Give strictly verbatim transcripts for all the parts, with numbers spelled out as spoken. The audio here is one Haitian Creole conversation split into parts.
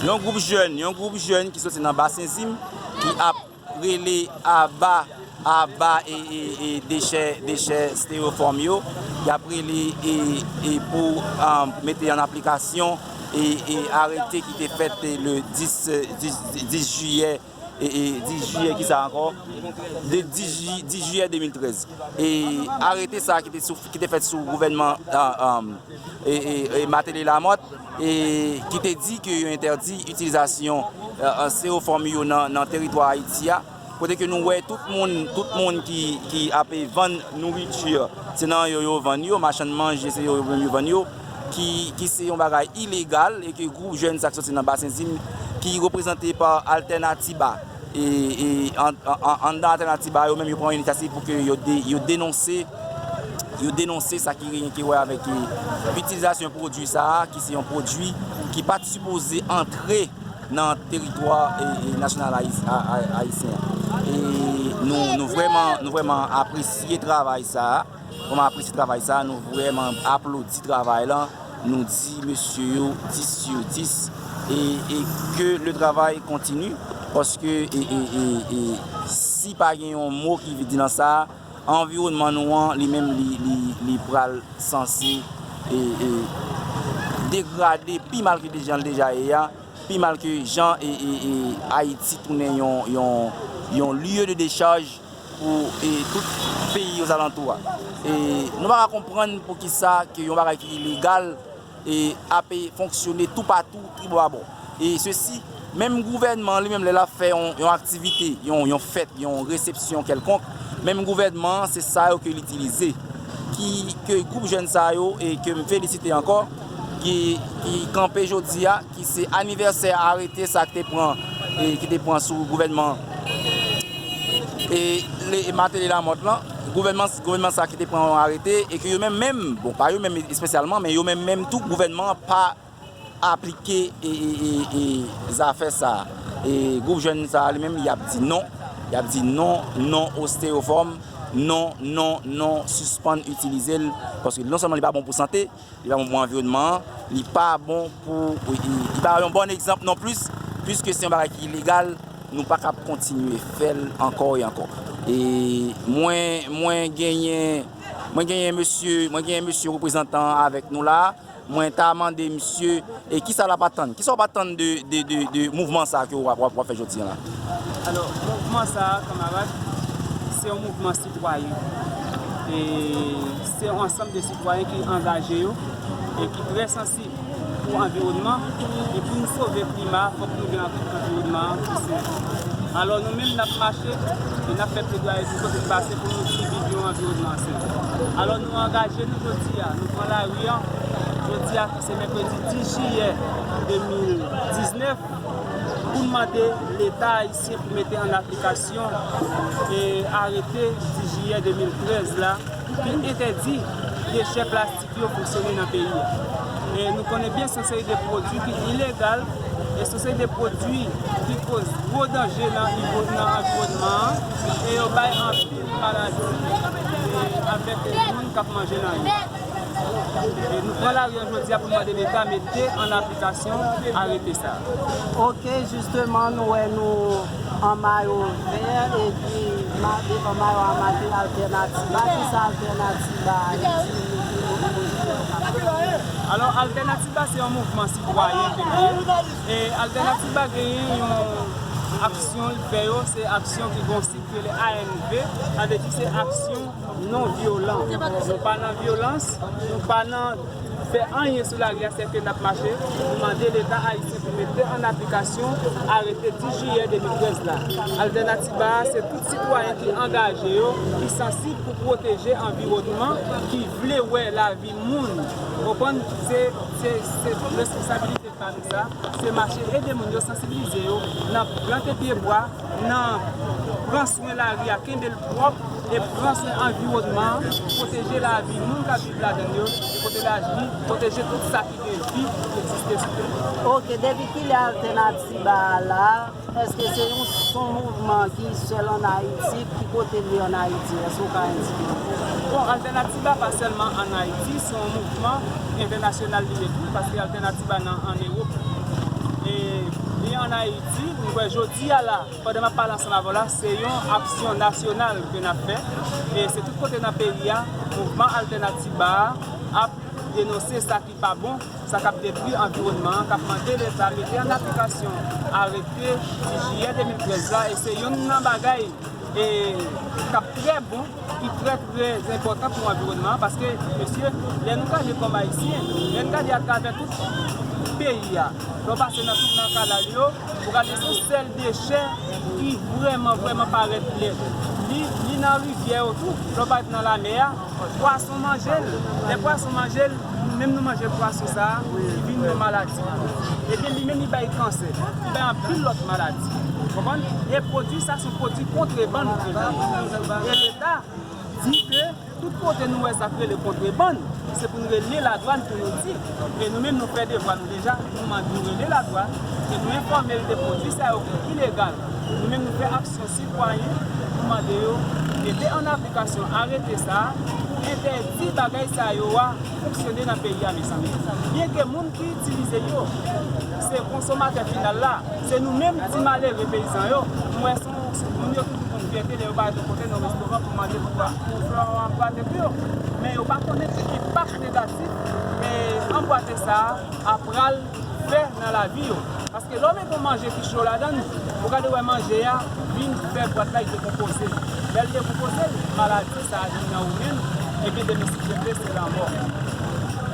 Yon gwoup jèn, yon gwoup jèn ki soti nan Basen Zim, ki ap rele aba, aba e, e, e dechè, dechè stereofòm yo, y ap rele e, e pou, um, mete an aplikasyon e, e arete ki te fèt le dis, dis, dis jiyè, e, e dis jiyè ki sa ankò? De dis ji-, dis jiyè de mil trèz. E arete sa ki te sou, ki te fèt sou gouvènman, ah, um, e, e, e Martelly Lamothe, e ki te di ke yo entèdi itilizasyon, e, e, stereofòm yo nan, nan teritwa Ayiti a, kote ke nou wè tout moun, tout moun ki, ki ap vann nouriti, se nan yo yo vann yo, machann manje, se yo yo menm yo vann yo, ki, ki se yon bagay ilegal, e ke gwoup jèn sa ki soti nan Basen Zim, ki reprezante pa Alternatiba, e, e an, an, an, anndan Alternatiba, yo menm yo pran yon inisyativ pou ke yo de-, yo denonse, yo denonse sa ki genyen ki wè avèk, e, itilizasyon pwodui sa a, ki se yon pwodui ki pa t sipoze antre nan teritwa, e, e, nasyonal ayis-, a, a, ayisyen an. E nou, nou vrèman, nou vrèman apresye travay sa a. Vrèman apresye travay sa a. Nou vrèman aplodi travay lan. Nou di mesye yo dis sou dis. E, e ke le travay kontini. Paske, e, e, e, e, si pa gen yon mo ki vin di nan sa a, anviwònman nou an, li menm, li, li, li pral sanse, e, e, degrade pi mal ke deja l deja ye a, pi mal ke jan, e, e, e, Ayiti tounen yon, yon, yon lye de dechaj pou, e, tout peyi ozalantou a. E nou pa ka konprann poukisa ke yon bagay ki ilegal, e, ap, e, fonksyone toupatou, tribò abò. E sesi, menm gouvènman li menm lè l ap fè yon, yon aktivite, yon, yon fèt, yon resepsyon kèlkonk, menm gouvènman an, se sa yo ke l itilize. Ki, ke gwoup jèn sa yo, e ke m felisite ankò, ki, ki kanpe jodi a, ki se anivèsè arete sa ki te pran, e ki te pran sou gouvènman, e, le, e Martelly Lamothe lan, gouvènman, gouvènman sa ki te pran yon arete, e ke yo menm menm, bon, pa yo menm espesyalman, men yo menm menm tou, gouvènman an pa aplike, e, e, e, e zafè sa a. E gwoup jèn sa a li menm, y ap di non, y ap di non, non o stereofòm, non, non, non, sispann itilize l, paske non sèlman li pa bon pou sante, li pa bon pou anviwònman an, li pa bon pou, li, li pa yon bon egzanp non plis, piske se yon bagay ki ilegal, nou pa kab kontinye fè l ankò e ankò. E mwen, mwen genyen, mwen genyen mesye, mwen genyen mesye reprezantan avèk nou la a. Mwen ta mande misye, e kisa l ap atann? Kisa w ap atann de, de, de, de mouvman sa a ke w ap, w ap, w ap fè jodi a la? Alò, mouvman sa a, kanmarad, se yon mouvman sitwayen. E se yon ansanm de sitwayen ki angaje yo e ki trè sansib pou anviwònman e pou n sove klima, fòk nou gen anvi-, anviwònman an ki sen. Alò, nou menm, n ap mache e n ap fè pledwaye pou kote n pase pou nou siviv yon anviwònman sen. Alò, nou angaje nou jodi a, nou pran lari a, jodi a ki se mèkredi dis jiyè de mil diznèf, pou n mande Leta ayisyen pou mete an aplikasyon, e, arete dis jiyè de mil trèz la, ki entèdi dechè plastik yo fonksyone nan peyi a. E nou konnen byen se yon seri de pwodui ki ilegal, e se yon seri de pwodui ki koz gwo danje nan nivo, nan anviwònman an, e yo bay anpil maladi, e avèk moun k ap manje nan yo. E nou pran lari a jodi a pou n mande Leta mete an aplikasyon arete sa a. Ok, jisteman, nou wè nou an mayo vè, epi ma-, devan mayo a make Alternatiba. Kisa Alternatiba a ye? Alò, Alternatiba se yon mouvman sitwayen ke l ye. E Alternatiba genyen yon aksyon l fè yo, se aksyon ki gen yon sik rele A N V, sa vle di se aksyon non vyolan. Nou pa nan vyolans, nou pa nan fè anyen sou lari a, sèke n ap mache pou mande Leta ayisyen pou mete an aplikasyon arete dis jiyè de mil trèz la. Alternatiba a, se tout sitwayen ki angaje yo, ki sansib pou pwoteje anviwònman, ki vle wè lavi moun. Konprann, se, se, se responsabilite pa nou sa, se mache ede moun yo, sansibilize yo nan plante pye bwa, nan pran swen lari a, kenbe l pwòp, e pran swen anviwònman an, pwoteje lavi moun k ap viv ladan l yo, e pwote-, pwoteje tout sa ki gen vi ki egziste sou tè. Ok, depi kilè Alternatiba a la? Èske se yon, se yon mouvman ki sèl ann Ayiti? Ki kote l ye ann Ayiti? Èske w ka endike nou? Bon, Alternatiba pa sèlman ann Ayiti, se yon mouvman entènasyonal li ye tou, paske Alternatiba nan, ann Ewòp. E Ayiti, m kwè jodi a la, pandan m ap pale ansanm avè w la, se yon aksyon nasyonal ke n ap fè. E se tout kote nan peyi a, mouvman Altènativa a ap denonse sa ki pa bon, sa k ap detwi anviwònman an, k ap mande Leta mete an aplikasyon arete dis jiyè de mil trèz la. E se youn nan bagay e, k ap trè bon, ki trè, trè enpòtan pou anviwònman an, paske, mesye, lè nou gade kòm Ayisyen, lè n gade atravè tout peyi a, lè w pase nan tout nan kanal yo, ou gade se yon sèl dechè ki vrèman, vrèman parèt lèd. Li, li nan rivyè yo tou, lè w parèt nan lamè a, pwason manje l. Lè pwason manje l, nou menm nou manje pwason sa a, li vin yon maladi. Epi li menm li bay kansè, li bay anpil lòt maladi. Konprann? E pwodui sa se yon pwodui kontrebann. E Leta di ke tout kote nou wè sa k rele kontrebann, se pou n rele ladwàn pou nou di. E nou menm nou fè devwa nou deja, nou mande, nou rele ladwàn, e nou enfòme l de pwodui sa yo ki ilegal. Nou menm nou fè aksyon sitwayen pou mande yo mete an aplikasyon arete sa a pou entèdi bagay sa yo a fonksyone nan peyi a, mezanmi. Byenke moun ki itilize yo se konsomatè final la, se nou menm ti malere peyizan yo. M wè se yon moun yo toujou konn fyète lè yo parèt yon kote nan restoran pou mande pou, pou fè yon anbwate pou yo. Men yo pa konnen ki enpak negatif e anbwate sa a pral fè nan lavi yo. Paske lè w mete yon manje ki cho ladan l, ou gade wè manje a vin fè bwat la, li dekonpoze. Lè l dekonpoze, maladi sa a vin nan ou menm, epi demen si Dye vle, se lanmò.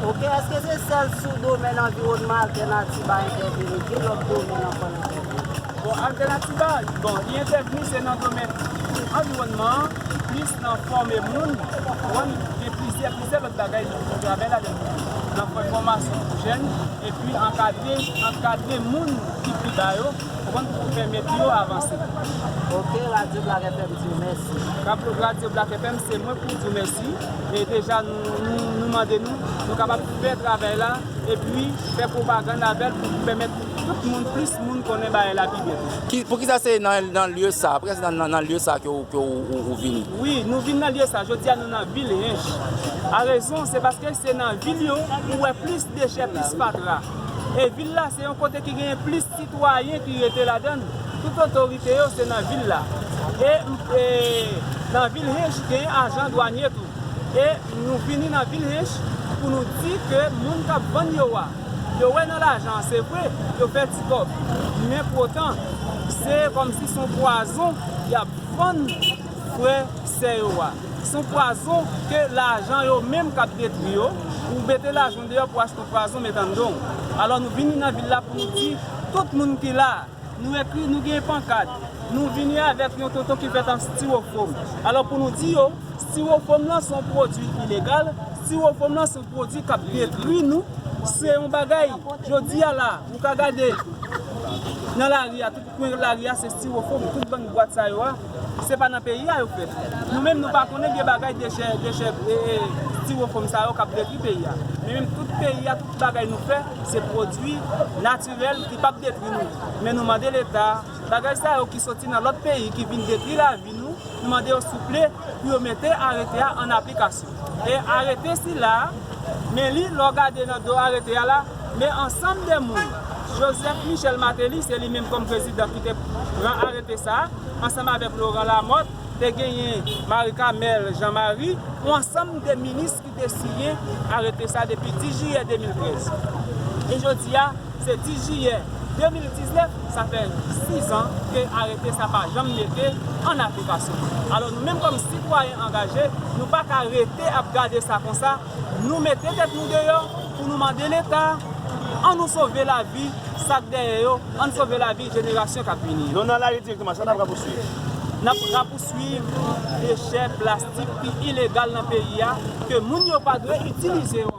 Ok, èske se sèl sou domèn anviwònman Altènativa entèveni? Ki lòt domèn ankò l entèveni? Bon, Altènativa, bon, li entèveni se nan domèn anviwònman an, plis nan fòme moun, konprann, gen plizyè, plizyè lòt bagay nou travay ladan l. Nan fè fòmasyon pou jèn, epi ankadre, ankadre moun ki pi ba yo, konprann, pou pèmèt yo avanse. Ok, Radyo Black F M di w mèsi. Radyo Black F M, se mwen pou di w mèsi. E deja, nou, nou, nou mande nou, nou kapab fè travay la, epi fè pwopagann avè l pou pèmèt tout moun, plis moun konnen bagay la pi byen tou. Ki, poukisa se nan, nan lye sa, poukisa se nan, nan, nan lye sa ke w, ke w, ou, ou vini? Wi, nou vin nan lye sa. Jodi a, nou nan vil Hench. A rezon, se paske se nan vil yo ou wè plis dechè, plis fatra. E vil la, se yon kote ki genyen plis sitwayen ki rete ladan l. Tout otorite yo, se nan vil la. E, e nan vil Hench, genyen ajan dwanye tou. E nou vini nan vil Hench pou nou di ke moun k ap vann yo a, yo wè nan lajan an, se vre, yo fè ti kòb. Men poutan, se kòmsi se yon pwazon y ap vann frè, sè yo a. Se yon pwazon ke lajan yo menm k ap detwi yo. Ou mete lajan w deyò pou achte yon pwazon met anndan w. Alò, nou vini nan vil la pou nou di tout moun ki la, nou ekri, nou gen pankat. Nou vini avèk yon tonton ki fèt an stiwofòm. Alò, pou nou di yo, stiwofòm lan se yon pwodui ilegal, stiwofòm lan se yon pwodui k ap detwi nou, se yon bagay, jodi a la, ou ka gade nan lari a, tout kwen lari a, se stiwofòm, tout bann bwat sa yo a, se pa nan peyi a yo fèt. Nou menm, nou pa konnen gen bagay dechè, dechè, e, e, stiwofòm sa yo k ap detwi peyi a. Men menm tout peyi a, tout bagay nou fè, se pwodui natirèl ki p ap detwi nou. Men nou mande Leta, bagay sa yo ki soti nan lòt peyi, ki vin detwi lavi nou, nou mande yo souple pou yo mete arete a an aplikasyon. E arete sila, men li, lè w gade nan do arete a la, men ansanm de moun. Joseph Michel Martelly, se li menm kòm prezidan ki te pran arete sa a, ansanm avèk Laurent Lamothe, te genyen Marie Carmelle Jean Marie, yon ansanm de minis ki te siyen arete sa depi dis jiyè de mil trèz. E jodi a, se dis jiyè de mil diznèf, sa fè sis an ke arete sa pa janm mete an aplikasyon. Alò, nou menm kòm sitwayen angaje, nou pa ka rete ap gade sa konsa. Nou mete tèt nou deyò pou nou mande Leta, ann nou sove lavi sa k dèyè yo, ann sove lavi jenerasyon k ap vini yo. Nou nan lari dirèkteman, sa n ap rapouswiv? N ap rapouswiv dechè plastik ki ilegal nan peyi a, ke moun yo pa dwe itilize yo ankò.